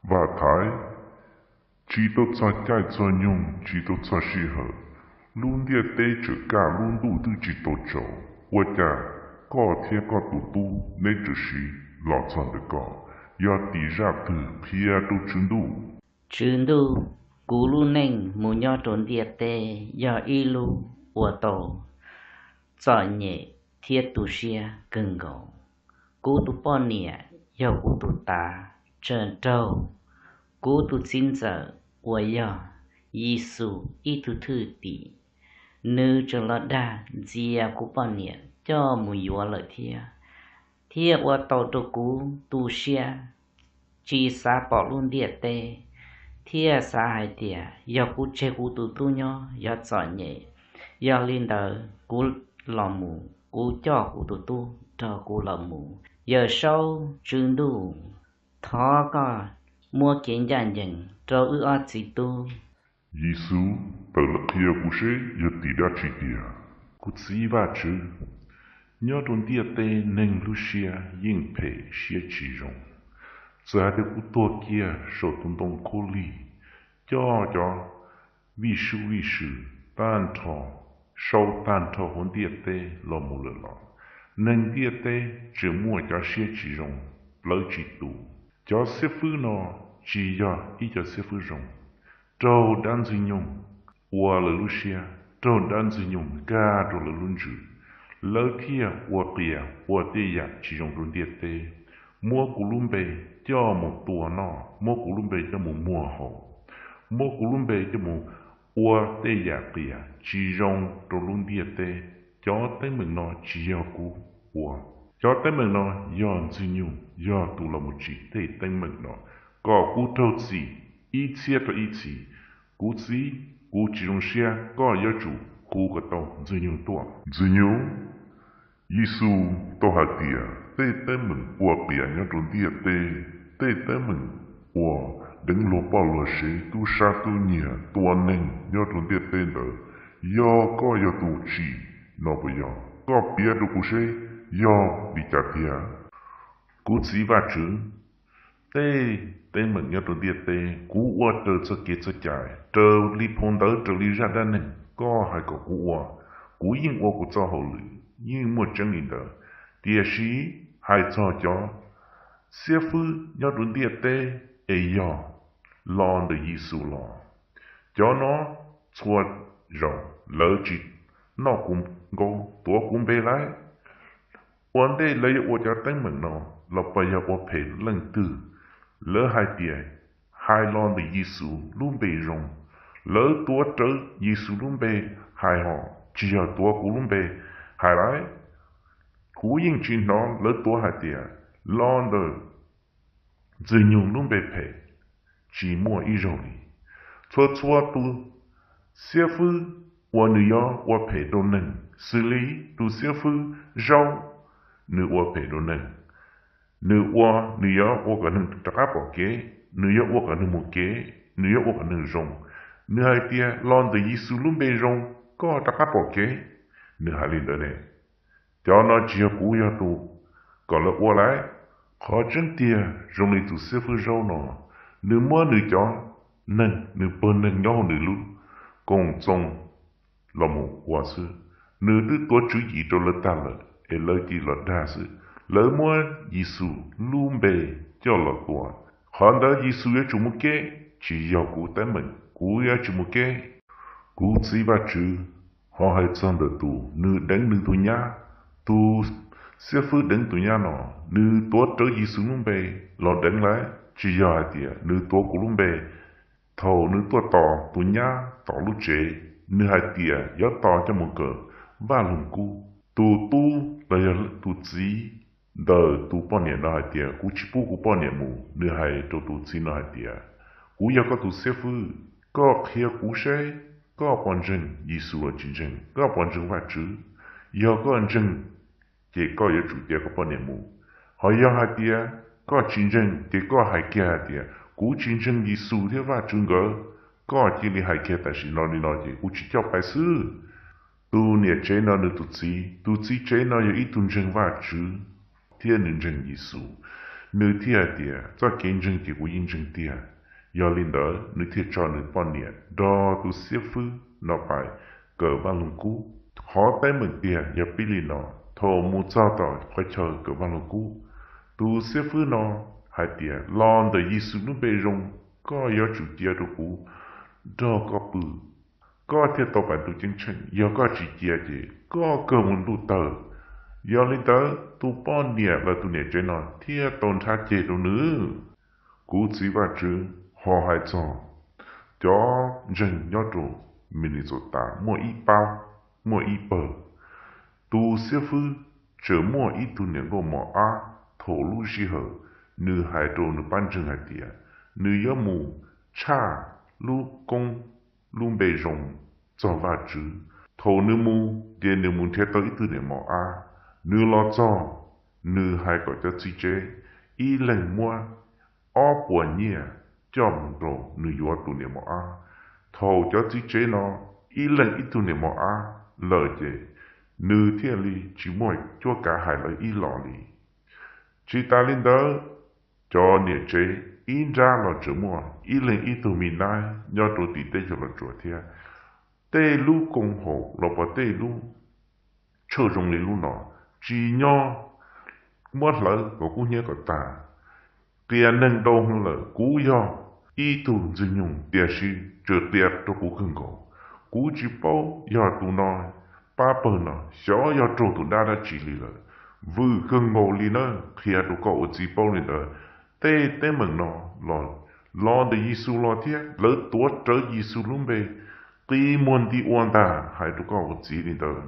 Vam Thaiv, tsis tau txog caij txog nyoog, tsis tau txog sij hawm, lub ntiaj teb tseem kaj, lub ntuj twb tsis tau tsaus, ua cas koj thiab koj tus tub neb tseem siv los txog ntawm ko? Yog tim zaj twg? Qhia rau Tswv Ntuj. Tswv Ntuj, kuv lub neej mus nyob rau ntiaj teb yog ib lub ua tau txom nyem thiab tu siab kawg nkaus. Kuv tus poj niam yog kuv tus tav, tsawg raug kuv tus txiv ntxawm uas yog Yexus ib tug thwj tim, nws tseem los dag ntxias kuv poj niam coj mus yuav lawm thiab, thiab ua tau rau kuv tu siab, tsis xav pom lub ntiaj teb, thiab xav hais tias yog kuv tseg kuv tus tub nyob yog txom nyem. Yog li ntawd kuv los mus, kuv coj kuv tus tub nrog kuv los mus. Yawm Saub Tswv Ntuj, thov koj muab kev ncaj ncees rau wb ob txiv tub. Yexus, tawm los qhia kuv seb yog tim dab tsi tiag. Kuv txiv Vajtswv, nyob rau ntiaj teb neeg lub siab yeej phem siab tsis zoo. Txawm hais tias kuv tuag kiag saum tus ntoo khaub lig, coj cov vij sub vij sw tag nrho, sau tag nrho hauv ntiaj teb los mus lawm los, neeg ntiaj teb tseem muaj cov siab tsis zoo, plawv tsis tus. Cov xib fwb no tsis yog ib cov xib fwb zoo, raug dab ntxwg nyoog ua lawv lub siab, raug dab ntxwg nyoog nkag rau lawv lub ntsws, lawv thiaj ua qias ua tej yam tsis zoo rau ntiaj teb. Muab kuv lub npe coj mus tua noj, muab kuv lub npe coj mus muag hau, muab kuv lub npe coj mus ua tej yam qias tsis zoo rau lub ntiaj teb. Cov teeb meem no tsis yog kuv ua, cov teeb meem no yog ntxwg nyoog, yog tus los mus tsim tej teeb meem no kom kuv raug txim ib txhiab rau ib txhis. Kuv txiv, kuv tsis zoo siab, koj yuav tsum hu kom tau ntxwg nyoog tuaj. Ntxwg nyoog, Yexus tau hais tias tej teeb meem ua qias nyob rau ntiaj teb, tej teeb meem uas deev luag poj luag sev, tub sab tub nyiag, tua neeg nyob rau ntiaj teb ntawd, yog koj yog tus tsim no puas yog? Koj piav rau kuv seb yog li cas tiag. Kuv txiv Vajtswv, tej teeb meem nyob rau ntiaj teb kuv ua raws txoj kev txoj cai, raws li phau ntawv, raws li zaj dab neeg koj hais kom kuv ua, kuv yeej ua kuv txoj hauj lwm, yeej muaj tseeb li ntawd. Tiam sis hais txog cov xiab fwb nyob rau ntiaj teb es yog los ntawm Yexus los, cov no txhua zaus lawv tsis noj kuv nkaub tuav kuv npe lauj. Ua ntej lawv yuav ua cov teeb meem no los puas yog ua phem leej twg? Lawv hais tias hais los ntawm Yexus lub npe zoo, lawv tuav rawv Yexus lub npe hais, ho tsis yog tuav kuv lub npe hais lauj. Kuv yeej tsis hnov lawv tuav hais tias los ntawm Ntxwg Nyoog lub npe phem tsis muaj ib zaug li. Txhua txhua tus xiab fwb uas nws yuav ua phem rau neeg, xws li tus xiab fwb Zaub, nws ua phem rau neeg, nws ua, nws yuav ua kom neeg rov qab pom kev, nws yuav ua kom neeg mus kev, nws yuav ua kom neeg zoo. Nws hais tias los ntawm Yexus lub npe zoo, koj rov qab pom kev. Nws hais li ntawd ne. Cov no tsis yog kuv yog tus kom lawv ua lauj. Qhov tseeb tiag zoo li tus xiab fwb Zaub no, nws muab nws cov neeg, nws pawg neeg nyob hauv nws lub koom txoos los mus ua xwb. Nws twb tuav tswv yim rau lawv tag lawm es lawv cia li los dag xwb. Lawv muab Yexus lub npe coj los tua. Qhov ntawd Yexus yuav tsum mus kev, tsis yog kuv teeb meem, kuv yuav tsum mus kev. Kuv Txiv Vajtswv, ho hais txog ntawm tus nws deev nws tus nyab, tus xiab fwb deev tus nyab no, nws tuav rawv Yexus lub npe los deev lauj, tsis yog hais tias nws tuav kuv lub npe. Thaum nws tuaj tos tus nyab tom lub tsev, nws hais tias yuav tos coj mus kawm Vaj Lug Kub. Tus tub los yog tus txiv ntawm tus poj niam no hais tias kuv tsis pub kuv poj niam mus. Nws hais rau tus txiv no hais tias kuv yog koj tus xiab fwb, koj qhia kuv seb koj puas ntseeg Yexus los tsis ntseeg, koj puas ntseeg Vajtswv. Yog koj ntseeg ces koj yuav tsum tias koj poj niam mus. Ho yog hais tias koj tsis ntseeg ces koj hais kiag hais tias kuv tsis ntseeg Yexus thiab Vajtswv nkawd. Koj cia li hais kiag tam sim no li no ces kuv tsis coj pais xwb. Tus niam tsev no nws tus txiv, tus txiv tsev no yog ib tug ntseeg Vajtswv thiab nws ntseeg Yexus. Nws thiaj tias, txoj kev ntseeg ces kuv yeej ntseeg tiag. Yog li ntawd nws thiaj tso nws poj niam nrog tus xiab fwb no pais kawm Vaj Lug Kub. Qhov teeb meem tiag yog pib li no: thaum mus txog tom qhov chaw kawm Vaj Lug Kub, tus xiab fwb no hais tias, los ntawm Yexus lub npe zoo, koj yuav tsum cia rau kuv nrog koj pw, koj thiaj tau pais ntuj ceeb tsheej. Yog koj tsis cia ces koj kawg mus ntuj tawg. Yog li ntawd tus poj niam los tus niam tsev no thiaj tau nrhab ceg rau nws. Kuv txiv Vajtswv ho hais txog cov ntseeg nyob rau Minnesota muaj ib pab, muaj ib pawg. Tus xiab fwb tseem muaj ib tug niam nkauj mos ab. Thaum lub sij hawm nws hais rau nws pab ntseeg hais tias nws yuav mus tshaj lub koob lub npe zoo txog Vajtswv. Thaum nws mus ces nws mus nrhiav tau ib tug niam mos ab. Nws los txog, nws hais kom cov txiv tsev ib leeg muab ob puas nyiaj coj mus rau nws yuav tus niam mos ab. Thaum cov txiv tsev no ib leeg ib tug niam mos ab lawm ces nws thiaj li tsis muaj cuab kav hais lawv ib los li. Tsis tas li ntawd, cov niam tsev ib nrab los tseem muaj ib leeg ib tug mi naib nyob rau tim teb chaws Los Tsuas thiab. Tej lub koom haum los puas tej lub tshuaj zoo li lub no tsis nyob muab hlawv kom kub hnyiab kom tag. Qias neeg ntau heev lawm, kuv yog ib tug ntxwg nyoog tiam sis tseem qias rau kuv kawg nkaus. Kuv tsis paub yog tus no pab pawg no xyov yog raug tus dab dab tsi li lawm. Vwm kawg nkaus li na, qhia rau koj ua txiv paub li ntawd. Tej teeb meem no los, los ntawm Yexus los thiab, lawv tuav rawv Yexus lub npe qi muag nti ua ntag, hais rau koj ua txiv li ntawd.